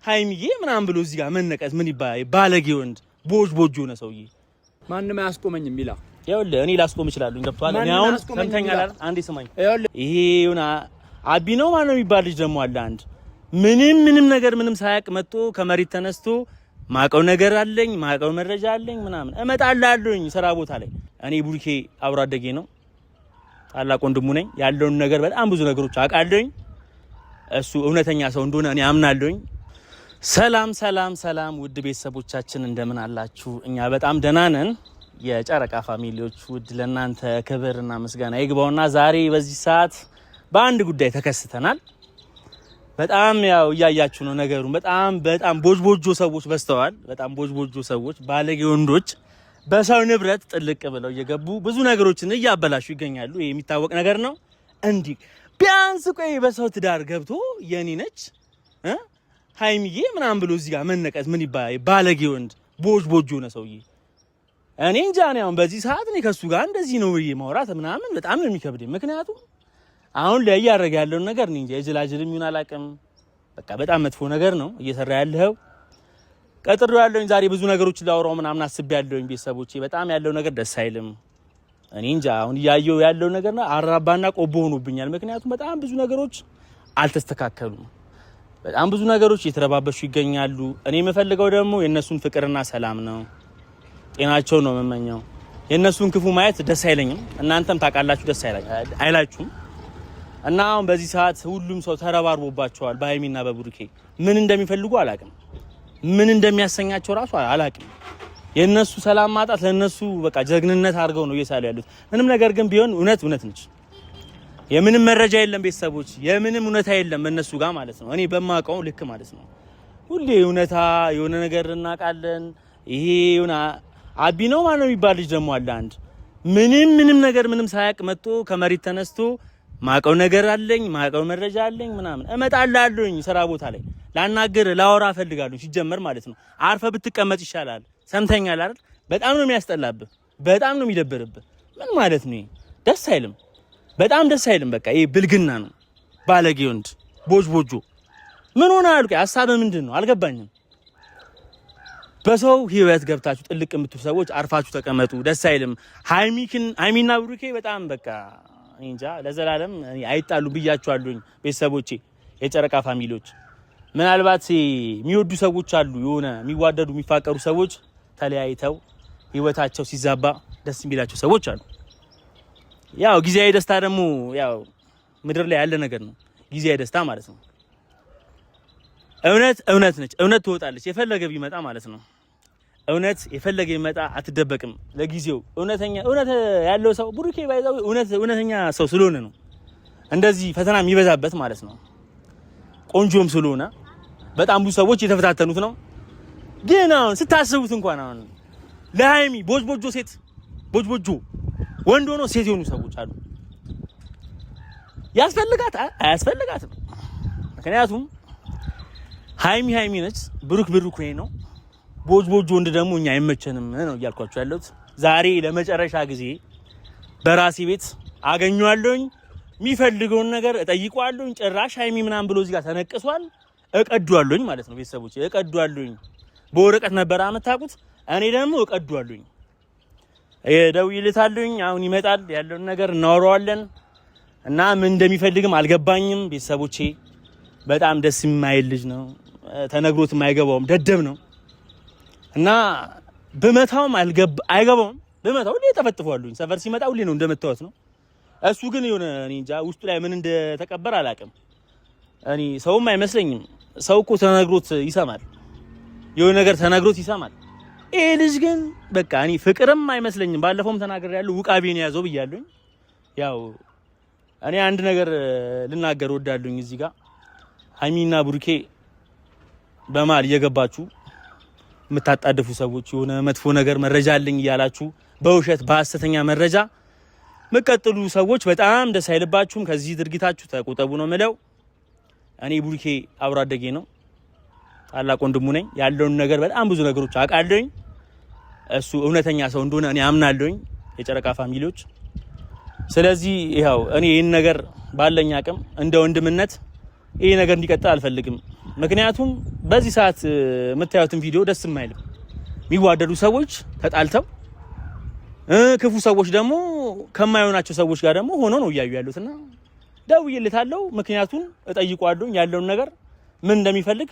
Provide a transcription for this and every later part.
ሀይሚዬ ምናምን ብሎ እዚህ ጋር መነቀስ ምን ይባላል? ባለጌ ወንድ ቦጅ ቦጅ ሆነ ሰውዬ። ማንም አያስቆመኝም ይላ። ይኸውልህ እኔ ላስቆም እችላለሁ። ገብቶሃል? እኔ አሁን ሰምተኛል አይደል? አንዴ ስማኝ። ይሄ የሆነ አቢ ነው ማነው የሚባል ልጅ ደግሞ አለ አንድ ምንም ምንም ነገር ምንም ሳያውቅ መጥቶ ከመሬት ተነስቶ ማቀው ነገር አለኝ፣ ማቀው መረጃ አለኝ ምናምን እመጣልሃለሁኝ ስራ ቦታ ላይ። እኔ ቡርኬ አብሮ አደጌ ነው፣ ታላቅ ወንድሙ ነኝ። ያለውን ነገር በጣም ብዙ ነገሮች አውቃለሁኝ። እሱ እውነተኛ ሰው እንደሆነ እኔ አምናለሁኝ። ሰላም ሰላም ሰላም፣ ውድ ቤተሰቦቻችን እንደምን አላችሁ? እኛ በጣም ደህና ነን። የጨረቃ family ዎች ውድ ለእናንተ ክብርና ምስጋና ይግባውና ዛሬ በዚህ ሰዓት በአንድ ጉዳይ ተከስተናል። በጣም ያው እያያችሁ ነው ነገሩን። በጣም በጣም ቦጅቦጆ ሰዎች በዝተዋል። በጣም ቦጅቦጆ ሰዎች፣ ባለጌ ወንዶች በሰው ንብረት ጥልቅ ብለው እየገቡ ብዙ ነገሮችን እያበላሹ ይገኛሉ። ይሄ የሚታወቅ ነገር ነው። እንዲህ ቢያንስ ቆይ በሰው ትዳር ገብቶ የኔ ነች ሀይሚዬ ምናምን ብሎ እዚህ ጋር መነቀስ ምን ይባላል? ባለጌ ወንድ ቦጅቦጆ ነው ሰውዬ። እኔ እንጃ። እኔ አሁን በዚህ ሰዓት እኔ ከሱ ጋር እንደዚህ ነው ብዬ ማውራት ምናምን በጣም ነው የሚከብደኝ። ምክንያቱም አሁን ላይ እያደረገ ያለውን ነገር እኔ እንጃ የጅላጅልም ይሁን አላውቅም። በቃ በጣም መጥፎ ነገር ነው እየሰራ ያለው። ቀጥሮ ያለውኝ ዛሬ ብዙ ነገሮች ላወራው ምናምን አስቤ ያለውኝ ቤተሰቦቼ፣ በጣም ያለው ነገር ደስ አይልም። እኔ እንጃ አሁን እያየው ያለው ነገርና አራባና ቆቦ ሆኖብኛል። ምክንያቱም በጣም ብዙ ነገሮች አልተስተካከሉም። በጣም ብዙ ነገሮች እየተረባበሹ ይገኛሉ። እኔ የምፈልገው ደግሞ የእነሱን ፍቅርና ሰላም ነው። ጤናቸው ነው የምመኘው። የእነሱን ክፉ ማየት ደስ አይለኝም። እናንተም ታውቃላችሁ፣ ደስ አይላችሁም። እና አሁን በዚህ ሰዓት ሁሉም ሰው ተረባርቦባቸዋል በሀይሚና በብሩኬ። ምን እንደሚፈልጉ አላቅም፣ ምን እንደሚያሰኛቸው ራሱ አላቅም። የእነሱ ሰላም ማጣት ለእነሱ በቃ ጀግንነት አድርገው ነው እየሳሉ ያሉት። ምንም ነገር ግን ቢሆን እውነት እውነት ነች። የምንም መረጃ የለም ቤተሰቦች፣ የምንም እውነታ የለም እነሱ ጋር ማለት ነው። እኔ በማውቀው ልክ ማለት ነው። ሁሌ እውነታ የሆነ ነገር እናውቃለን። ይሄ የሆነ አቢ ነው ማነው የሚባል ልጅ ደግሞ አለ አንድ ምንም ምንም ነገር ምንም ሳያውቅ መጥቶ ከመሬት ተነስቶ ማቀው ነገር አለኝ፣ ማቀው መረጃ አለኝ ምናምን እመጣልሃለሁኝ ስራ ቦታ ላይ ላናግር ላወራ እፈልጋለሁ። ሲጀመር ማለት ነው አርፈ ብትቀመጥ ይሻላል። ሰምተኛል አይደል? በጣም ነው የሚያስጠላብህ፣ በጣም ነው የሚደብርብህ። ምን ማለት ነው? ደስ አይልም። በጣም ደስ አይልም። በቃ ይሄ ብልግና ነው። ባለጌ ወንድ ቦጅ ቦጆ ምን ሆነ አልኩ። ሀሳብህ ምንድን ነው አልገባኝም። በሰው ህይወት ገብታችሁ ጥልቅ የምትሉ ሰዎች አርፋችሁ ተቀመጡ። ደስ አይልም። ሃይሚክን ሃይሚና ብሩኬ በጣም በቃ እንጃ ለዘላለም አይጣሉ ብያችኋለሁኝ። ቤተሰቦቼ፣ የጨረቃ family ዎች ምናልባት የሚወዱ ሰዎች አሉ፣ የሆነ የሚዋደዱ የሚፋቀሩ ሰዎች ተለያይተው ህይወታቸው ሲዛባ ደስ የሚላቸው ሰዎች አሉ። ያው ጊዜያዊ ደስታ ደግሞ ያው ምድር ላይ ያለ ነገር ነው። ጊዜያዊ ደስታ ማለት ነው። እውነት እውነት ነች። እውነት ትወጣለች የፈለገ ቢመጣ ማለት ነው። እውነት የፈለገ ቢመጣ አትደበቅም። ለጊዜው እውነተኛ እውነት ያለው ሰው ብሩኬ ባይዛው እውነት እውነተኛ ሰው ስለሆነ ነው እንደዚህ ፈተና የሚበዛበት ማለት ነው። ቆንጆም ስለሆነ በጣም ብዙ ሰዎች የተፈታተኑት ነው። ግን አሁን ስታስቡት እንኳን አሁን ለሃይሚ ቦጅቦጆ ሴት ቦጅቦጆ ወንድ ሆኖ ሴት የሆኑ ሰዎች አሉ። ያስፈልጋት አያስፈልጋትም? ምክንያቱም ሃይሚ ሃይሚ ነች፣ ብሩክ ብሩክ ነው። ቦጅ ቦጅ ወንድ ደግሞ እኛ አይመቸንም ነው እያልኳቸው ያለሁት። ዛሬ ለመጨረሻ ጊዜ በራሴ ቤት አገኘዋለሁኝ። የሚፈልገውን ነገር እጠይቀዋለሁኝ። ጭራሽ ሃይሚ ምናምን ብሎ እዚህ ጋር ተነቅሷል። እቀዷለሁኝ ማለት ነው ቤተሰቦች፣ እቀዷለሁኝ። በወረቀት ነበር የምታውቁት፣ እኔ ደግሞ እቀዷለሁኝ። እደውልለታለሁኝ። አሁን ይመጣል፣ ያለውን ነገር እናወራዋለን። እና ምን እንደሚፈልግም አልገባኝም ቤተሰቦቼ። በጣም ደስ የማይል ልጅ ነው። ተነግሮት የማይገባውም ደደብ ነው እና ብመታውም አይገባውም። ብመታው ሁሌ ጠፈጥፈዋለሁኝ። ሰፈር ሲመጣ ሁሌ ነው እንደመታወት ነው። እሱ ግን የሆነ እኔ እንጃ ውስጡ ላይ ምን እንደተቀበረ አላውቅም። እኔ ሰውም አይመስለኝም። ሰው እኮ ተነግሮት ይሰማል፣ የሆነ ነገር ተነግሮት ይሰማል። ይሄ ልጅ ግን በቃ እኔ ፍቅርም አይመስለኝም። ባለፈውም ተናግሬያለሁ፣ ውቃቤን የያዘው ብያለሁኝ። ያው እኔ አንድ ነገር ልናገር እወዳለሁኝ እዚህ ጋር ሀይሚና ብሩኬ በመሀል እየገባችሁ የምታጣድፉ ሰዎች የሆነ መጥፎ ነገር መረጃ አለኝ እያላችሁ በውሸት በሐሰተኛ መረጃ የምትቀጥሉ ሰዎች በጣም ደስ አይልባችሁም። ከዚህ ድርጊታችሁ ተቆጠቡ ነው የምለው። እኔ ቡርኬ አብሮ አደጌ ነው፣ ታላቅ ወንድሙ ነኝ። ያለውን ነገር በጣም ብዙ ነገሮች አውቃለሁኝ። እሱ እውነተኛ ሰው እንደሆነ እኔ አምናለሁኝ፣ የጨረቃ family ዎች። ስለዚህ ይኸው እኔ ይህን ነገር ባለኝ አቅም እንደ ወንድምነት ይህ ነገር እንዲቀጥል አልፈልግም። ምክንያቱም በዚህ ሰዓት የምታዩትን ቪዲዮ ደስ የማይልም የሚዋደዱ ሰዎች ተጣልተው ክፉ ሰዎች ደግሞ ከማይሆናቸው ሰዎች ጋር ደግሞ ሆኖ ነው እያዩ ያሉትና ደውዬለታለሁ። ምክንያቱን እጠይቀዋለሁ ያለውን ነገር ምን እንደሚፈልግ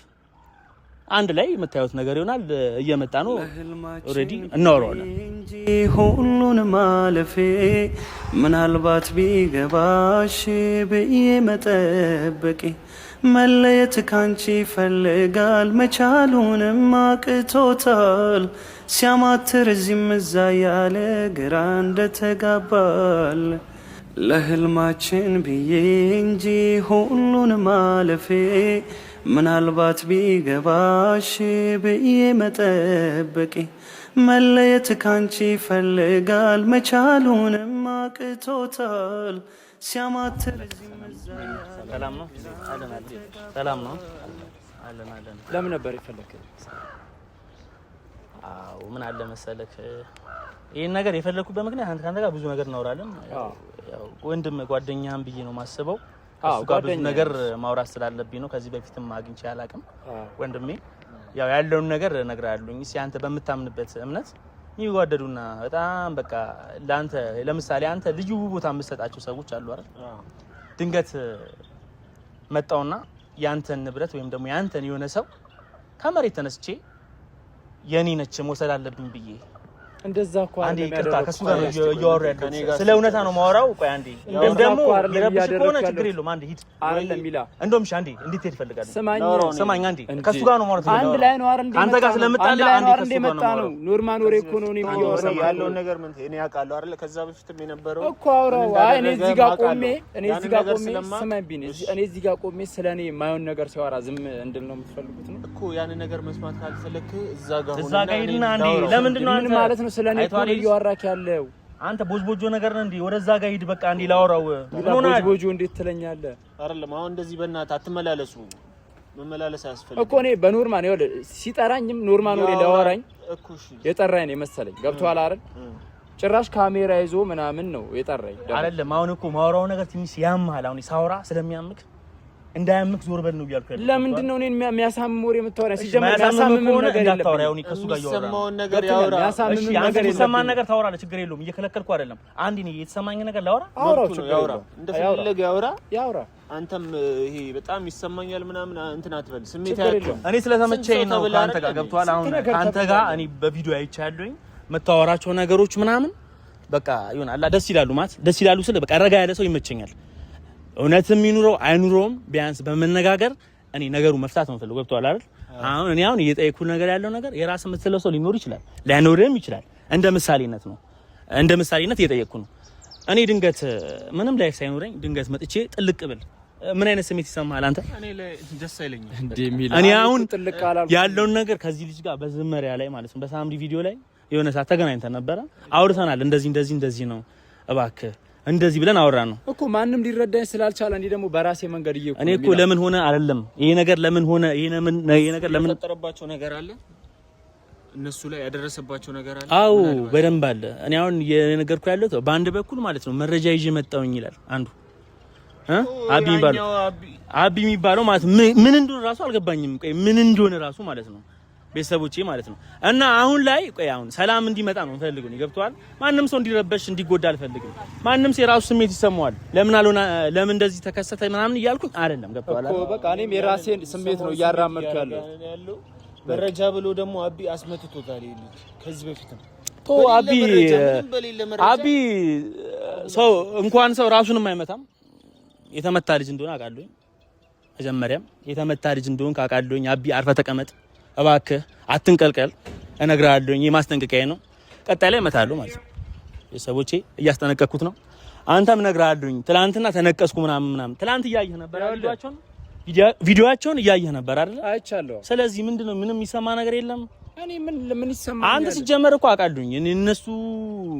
አንድ ላይ የምታዩት ነገር ይሆናል። እየመጣ ነው። Already እናወራዋለን እንጂ ሁሉን ማለፌ ምናልባት ቢገባሽ ብዬ መጠበቄ መለየት ካንቺ ይፈልጋል መቻሉንም አቅቶታል ሲያማትር እዚህም እዛ ያለ ግራ እንደተጋባል ለህልማችን ብዬ እንጂ ሁሉን ማለፌ ምናልባት ቢገባሽ ብዬ መጠበቄ መለየት ካንቺ ይፈልጋል መቻሉንም አቅቶታል ሲያማትር እዚህም እዛ ያለ ሰላም ነው። ሰላም ነው። አለን አለን። ለምን ነበር የፈለከኝ? አዎ ምን አለ መሰለክ፣ ይሄን ነገር የፈለኩበት ምክንያት አንተ ካንተ ጋር ብዙ ነገር እናወራለን። ያው ወንድም ጓደኛህም ብዬ ነው የማስበው። እሱ ጋር ብዙ ነገር ማውራት ስላለብኝ ነው። ከዚህ በፊትም አግኝቼ አላውቅም። ወንድሜ ያው ያለውን ነገር እነግርሃለሁኝ። እስኪ አንተ በምታምንበት እምነት የሚዋደዱና በጣም በቃ ለአንተ ለምሳሌ አንተ ልዩ ቦታ የምትሰጣቸው ሰዎች አሉ አይደል? ድንገት መጣውና ያንተን ንብረት ወይም ደግሞ ያንተን የሆነ ሰው ከመሬት ተነስቼ የኔ ነች መውሰድ አለብኝ ብዬ እንደዛ እኮ አንዴ ይቅርታ፣ ከሱ ጋር ነው እያወሩ ያለው። ስለ እውነታ ነው የማወራው። ቆይ አንዴ እንደም ደግሞ የረብሽ ከሆነ ችግር የለውም። አንዴ ሂድ አይደለም ሚላ እንደውም እሺ፣ አንዴ እንድትሄድ እፈልጋለሁ። ስማኝ ስማኝ፣ አንዴ ከሱ ጋር ነው ማውራት። አንድ ላይ ነው አይደል? አንተ ጋር ስለምጣላ አንዴ ከሱ ጋር ነው። Normal ወሬ እኮ ነው። እኔ እያወራሁ ያለውን ነገር ምን እኔ አውቃለሁ አይደል? ከዛ በፊትም የነበረው እኮ አውራው። አይ እኔ እዚህ ጋር ቆሜ እኔ እዚህ ጋር ቆሜ ስማኝ ቢኒ፣ እኔ እዚህ ጋር ቆሜ ስለ እኔ የማይሆን ነገር ሲያወራ ዝም እንድል ነው የምትፈልጉት ነው እኮ። ያንን ነገር መስማት ካልፈለክ እዛ ጋር እዛ ጋር ሂድና አንዴ። ለምንድን ነው ምን ማለት ነው? ስለ እኔ እኮ ነው እያወራክ ያለው። አንተ ቦጅቦጆ ነገር ነህ እንዴ? ወደዛ ጋር ሂድ በቃ። እንዴ ላወራው ቦጅቦጆ እንዴት ትለኛለህ? አይደለም አሁን እንደዚህ በእናትህ አትመላለሱ። መመላለስ አያስፈልግም እኮ እኔ በ normal ይኸውልህ፣ ሲጠራኝም normal ወሬ ሊያወራኝ የጠራኝ ነው የመሰለኝ። ገብቶሃል አይደል? ጭራሽ ካሜራ ይዞ ምናምን ነው የጠራኝ። አይደለም አሁን እኮ ማወራው ነገር ትንሽ ያምሃል። አሁን ሳወራ ስለሚያምክ እንዳያምክ ዞር በል ነው እያልኩ ያለሁት። ለምንድን ነው እኔን የሚያሳምም ወሬ የምታወራኝ? ሲጀመር የሚያሳምም ነገር እንዳታወራ። ያው እኔ ከእሱ ጋር እያወራሁ ነው። የሚሰማውን ነገር ያውራ። እሺ አንተ የሚሰማህን ነገር ታወራለህ፣ ችግር የለውም። እየከለከልኩ አይደለም። አንዴ እኔ የተሰማኝ ነገር ላውራ። አውራው፣ ችግር ያውራ፣ የለውም። እንደፈለገ ያውራ ያውራ። አንተም ይሄ በጣም ይሰማኛል ምናምን እንትን አትበል። ስሜት ችግር የለውም። እኔ ስለተመቸኝ ነው ከአንተ ጋር ገብቶሃል። አሁን ከአንተ ጋር እኔ በቪዲዮ አይቻለሁኝ የምታወራቸው ነገሮች ምናምን በቃ ይሆናል ደስ ይላሉ። ማለት ደስ ይላሉ ስል በቃ ረጋ ያለ ሰው ይመቸኛል። እውነትም ይኑረው አይኑረውም ቢያንስ በመነጋገር እኔ ነገሩ መፍታት ነው የምፈልገው። ገብቶሃል አይደል? አሁን እኔ አሁን እየጠየኩህ ነገር ያለው ነገር የራስ የምትለው ሰው ሊኖር ይችላል ላይኖርም ይችላል። እንደ ምሳሌነት ነው እንደ ምሳሌነት እየጠየቅኩ ነው። እኔ ድንገት ምንም life ሳይኖረኝ ድንገት መጥቼ ጥልቅ ብል ምን አይነት ስሜት ይሰማሃል አንተ? እኔ ላይ ደስ አይለኝም። እኔ አሁን ያለውን ነገር ከዚህ ልጅ ጋር በዝመሪያ ላይ ማለት ነው በሳምሪ ቪዲዮ ላይ የሆነ ሰዓት ተገናኝተን ነበረ፣ አውርተናል። እንደዚህ እንደዚህ እንደዚህ ነው እባክህ እንደዚህ ብለን አወራ ነው እኮ ማንም ሊረዳኝ ስላልቻለ እኔ ደግሞ በራሴ መንገድ እየኩ እኔ እኮ ለምን ሆነ አይደለም ይሄ ነገር ለምን ሆነ ይሄ ለምን ይሄ ነገር ለምን የፈጠረባቸው ነገር አለ እነሱ ላይ ያደረሰባቸው ነገር አለ። አዎ በደንብ አለ። እኔ አሁን የነገርኩ ያለሁት በአንድ በኩል ማለት ነው መረጃ ይዤ መጣሁኝ ይላል አንዱ አቢ የሚባለው አቢ የሚባለው ማለት ምን እንደሆነ ራሱ አልገባኝም። ቆይ ምን እንደሆነ ራሱ ማለት ነው ቤተሰቦቼ ማለት ነው። እና አሁን ላይ ቆይ አሁን ሰላም እንዲመጣ ነው እንፈልገው ነው ገብቷል። ማንም ሰው እንዲረበሽ እንዲጎዳ አልፈልግም። ማንም ሰው የራሱ ስሜት ይሰማዋል። ለምን አልሆነ ለምን እንደዚህ ተከሰተ ምናምን እያልኩኝ አይደለም። ገብቷል እኮ በቃ እኔም የራሴን ስሜት ነው እያራመድኩ ያለው። መረጃ ብሎ ደግሞ አቢ አስመትቶታል። ይሄ ልጅ ከዚህ በፊትም ቶ አቢ አቢ ሰው እንኳን ሰው ራሱንም አይመታም። የተመታ ልጅ እንደሆነ አውቃለሁኝ። መጀመሪያም የተመታ ልጅ እንደሆነ አውቃለሁኝ። አቢ አርፈህ ተቀመጥ እባክህ፣ አትንቀልቀል፣ እነግርሃለሁኝ። ይህ ማስጠንቀቂያዬ ነው። ቀጣይ ላይ እመታለሁ ማለት ነው። ቤተሰቦቼ እያስጠነቀቅኩት ነው። አንተም እነግርሃለሁኝ። ትላንትና ተነቀስኩ ምናምን ምናምን። ትላንት እያየህ ነበር አይደል? ቪዲዮአቸውን እያየህ ነበር አይደል? አይቻለሁ። ስለዚህ ምንድነው ምንም የሚሰማ ነገር የለም። እኔ ምን ምን ይሰማኛል? አንተ ሲጀመር እኮ አውቃለሁኝ እነሱ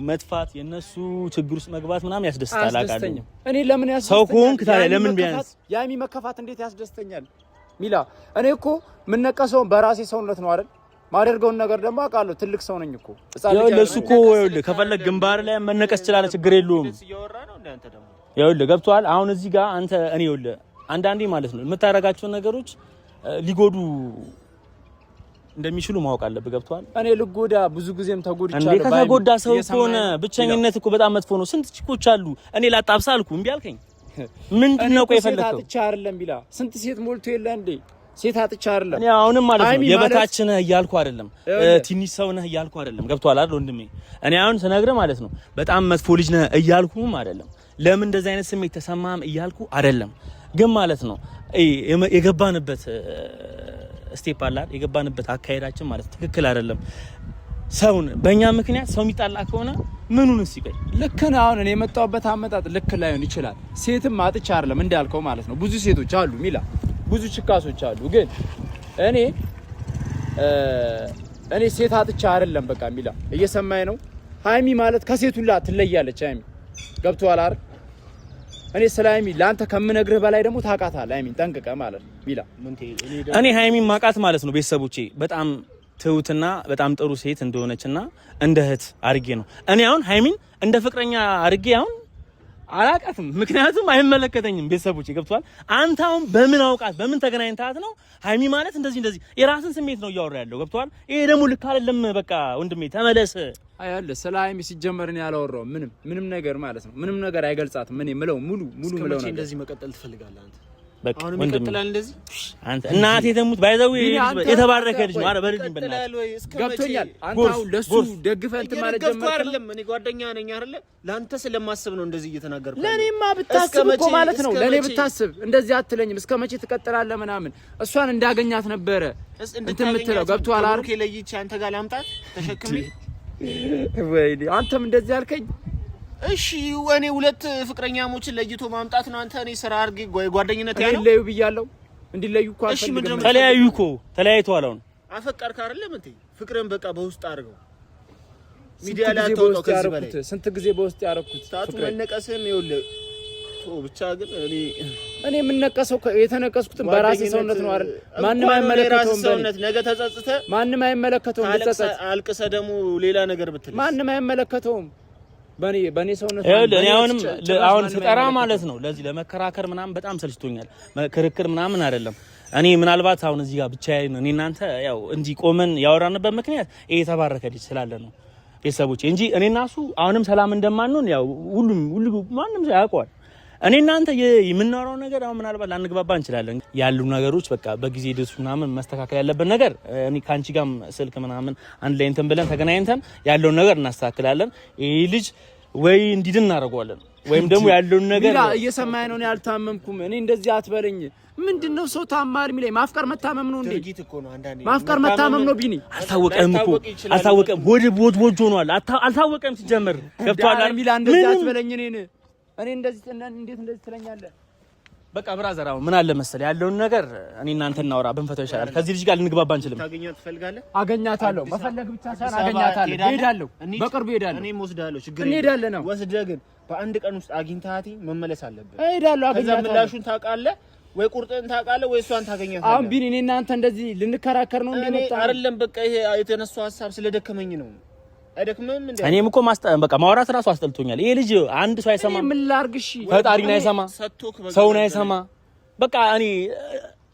መጥፋት የነሱ ችግር ውስጥ መግባት ምናምን ያስደስታል። አውቃለሁኝ። እኔ ለምን ያስደስተኛል? ሰው ከሆንክ ታዲያ ለምን ቢያንስ የሀይሚ መከፋት እንዴት ያስደስተኛል? ሚላ እኔ እኮ የምነቀሰውን በራሴ ሰውነት ነው አይደል? ማደርገውን ነገር ደግሞ አውቃለሁ። ትልቅ ሰው ነኝ እኮ። ይኸውልህ እሱ እኮ ይኸውልህ ከፈለግ ግንባር ላይ መነቀስ ትችላለህ፣ ችግር የለውም። ይኸውልህ ገብቶሃል። አሁን እዚህ ጋር አንተ እኔ ይኸውልህ አንዳንዴ ማለት ነው የምታደርጋቸውን ነገሮች ሊጎዱ እንደሚችሉ ማወቅ አለብህ። ገብቶሃል? እኔ ልጎዳ ብዙ ጊዜም ተጎድቻለሁ። እንዴ ከተጎዳ ሰው ከሆነ ብቸኝነት እኮ በጣም መጥፎ ነው። ስንት ቺኮች አሉ። እኔ ላጣብሳ አልኩ፣ እምቢ አልከኝ። ምንድን ነው ቆይ የፈለከው? ሴት አጥቻ አይደለም ቢላ ስንት ሴት ሞልቶ የለ እንዴ? ሴት አጥቻ አይደለም። እኔ አሁንም ማለት ነው የበታች ነህ እያልኩ አይደለም፣ ትንሽ ሰው ነህ እያልኩ አይደለም። ገብቶሃል አይደል ወንድሜ? እኔ አሁን ስነግርህ ማለት ነው በጣም መጥፎ ልጅ ነህ እያልኩም አይደለም። ለምን እንደዚህ አይነት ስሜት ተሰማህም እያልኩ አይደለም። ግን ማለት ነው የገባንበት step አለ አይደል? የገባንበት አካሄዳችን ማለት ትክክል አይደለም። ሰውን በእኛ ምክንያት ሰው የሚጣላ ከሆነ ምኑን ሲቆይ ልክ ነው። አሁን እኔ የመጣሁበት አመጣጥ ልክ ላይሆን ይችላል። ሴትም አጥቻ አይደለም እንዳልከው ማለት ነው። ብዙ ሴቶች አሉ ሚላ ብዙ ችካሶች አሉ። ግን እኔ እኔ ሴት አጥቻ አይደለም በቃ ሚላ እየሰማኝ ነው። ሀይሚ ማለት ከሴት ሁላ ትለያለች። ሀይሚ ገብቶሃል አይደል? እኔ ስለ ሀይሚ ለአንተ ከምነግርህ በላይ ደግሞ ታውቃታለህ ሀይሚን ጠንቅቀህ ማለት ነው ሚላ። እኔ ሀይሚን ማውቃት ማለት ነው ቤተሰቦቼ በጣም ትሁትና በጣም ጥሩ ሴት እንደሆነችና እንደ እህት አድርጌ ነው። እኔ አሁን ሀይሚን እንደ ፍቅረኛ አድርጌ አሁን አላቃትም፣ ምክንያቱም አይመለከተኝም። ቤተሰቦቼ ገብቷል። አንተ አሁን በምን አውቃት በምን ተገናኝታት ነው ሀይሚ ማለት እንደዚህ እንደዚህ የራስን ስሜት ነው እያወራ ያለው ገብቷል። ይሄ ደግሞ ልክ አይደለም። በቃ ወንድሜ ተመለስ። አያለ ስለ ሀይሚ ሲጀመር እኔ ያላወራሁም ምንም ምንም ነገር ማለት ነው። ምንም ነገር አይገልጻትም። እኔ ምለው ሙሉ ሙሉ ምለው ነገር እንደዚህ መቀጠል ትፈልጋለህ አንተ? በቃ ወንድሜ አንተ እናቴ ተሙት ባይዘው የተባረከ ልጅ ነው። አረ በልልኝ በእናትህ ገብቶኛል። አንተ አሁን ለሱ ደግፈህ እንትን ማለት ጀመርክ አይደለም? እኔ ጓደኛ ነኝ አይደለ? ለአንተ ስለማስብ ነው እንደዚህ እየተናገርኩ። ለእኔማ ብታስብ እኮ ማለት ነው ለእኔ ብታስብ እንደዚህ አትለኝም። እስከ መቼ ትቀጥላለህ ምናምን እሷን እንዳገኛት ነበረ እንትን የምትለው ገብቶሃል አይደል? ለይቼ አንተ ጋር ላምጣት ተሸክሜ። ወይኔ አንተም እንደዚህ አልከኝ። እሺ እኔ ሁለት ፍቅረኛሞችን ለይቶ ማምጣት ነው። አንተ እኔ ስራ አድርጌ ጓደኝነት ያለው እንዲለዩ ብያለሁ። እንዲለዩ እኮ አልፈልግም። ተለያዩ እኮ ተለያይተዋል። አሁን አፈቀርክ አይደለም እንዴ? ፍቅርን በቃ በውስጥ አድርገው፣ ሚዲያ ላይ አታውጣው። ከዚህ በላይ ስንት ጊዜ በውስጥ ያደረኩት tattoo መነቀስህም ይኸውልህ ብቻ ግን እኔ የምነቀሰው የተነቀስኩትን በራሴ ሰውነት ነው አይደል? ማንም አይመለከተውም። ሰውነት ነገ ተጸጽተህ ማንም አይመለከተውም። ልጸጸት አልቅሰህ ደግሞ ሌላ ነገር ብትል ማንም አይመለከተውም። በኔ ሰውነት እኔ አሁንም አሁን ስጠራ ማለት ነው ለዚህ ለመከራከር ምናምን በጣም ሰልችቶኛል። ክርክር ምናምን አይደለም። እኔ ምናልባት አሁን እዚህ ጋር ብቻዬን እኔ እናንተ ያው እንዲህ ቆመን ያወራንበት ምክንያት ይሄ የተባረከ ልጅ ስላለ ነው ቤተሰቦቼ፣ እንጂ እኔ እና እሱ አሁንም ሰላም እንደማንሆን ያው ሁሉም ሁሉ ማንም ሰው ያውቀዋል። እኔ እናንተ የምናወራው ነገር አሁን ምናልባት ላንግባባ እንችላለን። ያሉ ነገሮች በቃ በጊዜ ደሱ ምናምን መስተካከል ያለበት ነገር እኔ ከአንቺ ጋርም ስልክ ምናምን አንድ ላይ እንትን ብለን ተገናኝተን ያለውን ነገር እናስተካክላለን። ይህ ልጅ ወይ እንዲድን እናደርገዋለን ወይም ደግሞ ያለውን ነገር እየሰማኸኝ ነው። እኔ አልታመምኩም። እኔ እንደዚህ አትበለኝ። ምንድነው ሰው ታማሪ የሚለኝ? ማፍቀር መታመም ነው እንዴ? ማፍቀር መታመም ነው ቢኒ። አልታወቀም እኮ አልታወቀም። ወድ ወድ ወድ ሆኗል። አልታወቀም ሲጀመር ገብቶሃል አይደል? ሚላ እንደዚህ አትበለኝ። እኔን እኔ እንደዚህ እንዴት እንደዚህ ትለኛለህ? በቃ brother፣ አሁን ምን አለ መሰለህ ያለውን ነገር እኔ እናንተ እናውራ ብንፈታው ይሻላል። ከዚህ ልጅ ጋር ልንግባባ አንችልም። ታገኛት ትፈልጋለህ? አገኛታለሁ። መፈለግ ብቻ ሳይሆን አገኛታለሁ። እሄዳለሁ፣ በቅርቡ እሄዳለሁ። እኔም ወስዳለሁ። ችግር እንሄዳለን ነው ወስደህ ግን በአንድ ቀን ውስጥ አግኝተሃት መመለስ አለብህ። እሄዳለሁ፣ አገኛታለሁ። ከዛ ምላሹን ታውቃለህ ወይ ቁርጥን ታውቃለህ ወይ እሷን ታገኛታለህ። አሁን ቢኒ እኔ እናንተ እንደዚህ ልንከራከር ነው እንዴ? መጣ አይደለም። በቃ ይሄ የተነሳው ሀሳብ ስለደከመኝ ነው። አይደክምም እንዴ? እኔም እኮ በቃ ማውራት እራሱ አስጠልቶኛል። ይሄ ልጅ አንድ ሰው አይሰማ፣ ምን ላድርግ? እሺ ፈጣሪን አይሰማ፣ ሰውን አይሰማ። በቃ እኔ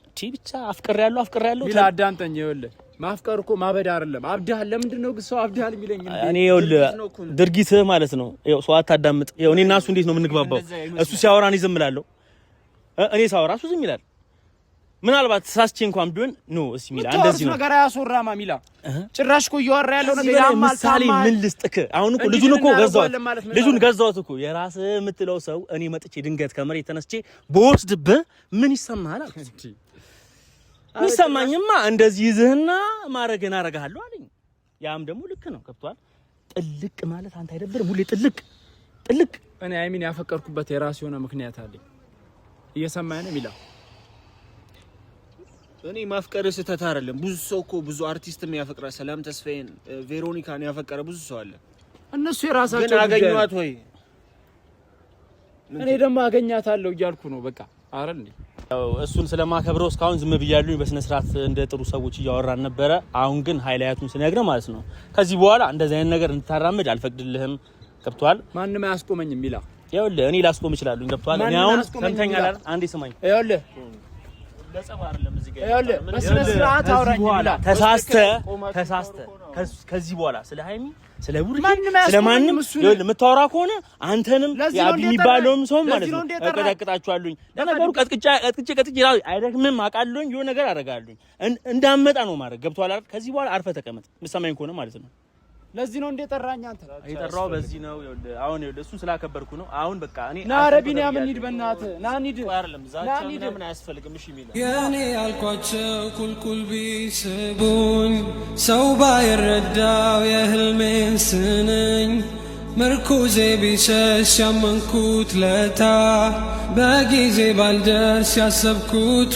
እቺ ብቻ አፍቅሬያለሁ አፍቅሬያለሁ። ቢላ አዳምጠኝ። ይኸውልህ ማፍቀር እኮ ማበድ አይደለም። አብድሃል። ለምንድን ነው ግን ሰው አብድሃል የሚለኝ? እኔ ይኸውልህ ድርጊትህ ማለት ነው። ይኸው ሰው አታዳምጥ። ይኸው እኔ እና እሱ እንዴት ነው የምንግባባው? እሱ ሲያወራ እኔ ዝም እላለሁ፣ እኔ ሳወራ እሱ ዝም ይላል። ምናልባት ሳስቼ እንኳን ቢሆን no እስኪ ሚላ እንደዚህ ነው ነገር አያስወራማ። ሚላ ጭራሽ እኮ እያወራ ያለው ነገር ያማል። ምሳሌ ምን ልስጥክ? አሁን እኮ ልጁን እኮ ገዛሁት፣ ልጁን ገዛሁት እኮ የራስህ የምትለው ሰው እኔ መጥቼ ድንገት ከመሬት ተነስቼ በወስድብህ ምን ይሰማሃል አልኩት። ይሰማኝማ እንደዚህ ይዝህና ማረግን አረግሃለሁ አለኝ። ያም ደግሞ ልክ ነው። ገብቶሃል? ጥልቅ ማለት አንተ አይደብርም? ሁሌ ጥልቅ ጥልቅ። እኔ አይሚን ያፈቀርኩበት የራሱ የሆነ ምክንያት አለኝ። እየሰማኸኝ ነው ሚላ? እኔ ማፍቀር ስህተት አይደለም። ብዙ ሰው እኮ ብዙ አርቲስትም ያፈቅራል። ሰላም ተስፋዬን፣ ቬሮኒካን ያፈቀረ ብዙ ሰው አለ። እነሱ የራሳቸው ግን አገኟት ወይ? እኔ ደግሞ አገኛታለሁ እያልኩ ነው። በቃ አረ እንዴ እሱን ስለማከብረው እስካሁን ዝም ብያለሁ። በስነ ስርዓት እንደ ጥሩ ሰዎች እያወራን ነበረ። አሁን ግን highlight ኡን ስነግርህ ማለት ነው ከዚህ በኋላ እንደዚህ አይነት ነገር እንድታራምድ አልፈቅድልህም። ገብቶሃል? ማንም አያስቆመኝም ሚላ። ይኸውልህ እኔ ላስቆም እችላለሁ። ገብቶሃል? እኔ አሁን ሰምተኛል አይደል? አንዴ ስማኝ። ይኸውልህ ለጸብ አይደለም እዚህ ጋር ይኸውልህ በስነ ስርዓት አውራኝ ሚላ። ተሳስተ ከዚህ በኋላ ስለ ሃይሚ፣ ስለ ቡርኪ፣ ማንም ስለ ማንም አያስቆመኝም እሱን። ይኸውልህ የምታወራ ከሆነ አንተንም ለዚህ ነው የአቢ እንደ የሚባለውም የጠራኝ። ሰው ማለት ለዚህ ነው ነው እንደ የጠራኝ። እቀጠቅጣችኋለሁኝ። ለነገሩ ቀጥቅጬ ቀጥቅጬ ቀጥቅጬ አይደክምም አውቃለሁኝ። የሆነ ነገር አደርጋለሁኝ። እንዳመጣ ነው ማድረግ። ገብቶሃል አይደል? ከዚህ በኋላ አርፈህ ተቀመጥ። የምትሰማኝ ከሆነ ማለት ነው። ለዚህ ነው እንደ ጠራኝ አንተ። የጠራው በዚህ ነው። ይኸውልህ አሁን ይኸውልህ እሱን ስላከበርኩ ነው። አሁን በቃ እኔ ና ኧረ ቢኒያም እንሂድ፣ በእናትህ ና እንሂድ። አይደለም ዛቻ ና እንሂድ። ምናምን አያስፈልግም። እሺ ሚላ የኔ ያልኳቸው ቁልቁል ቢስቡኝ ሰው ባይረዳው የህልሜን ስንኝ ምርኩዜ ቢሸሽ ያመንኩት ለታ በጊዜ ባልደርስ ያሰብኩት።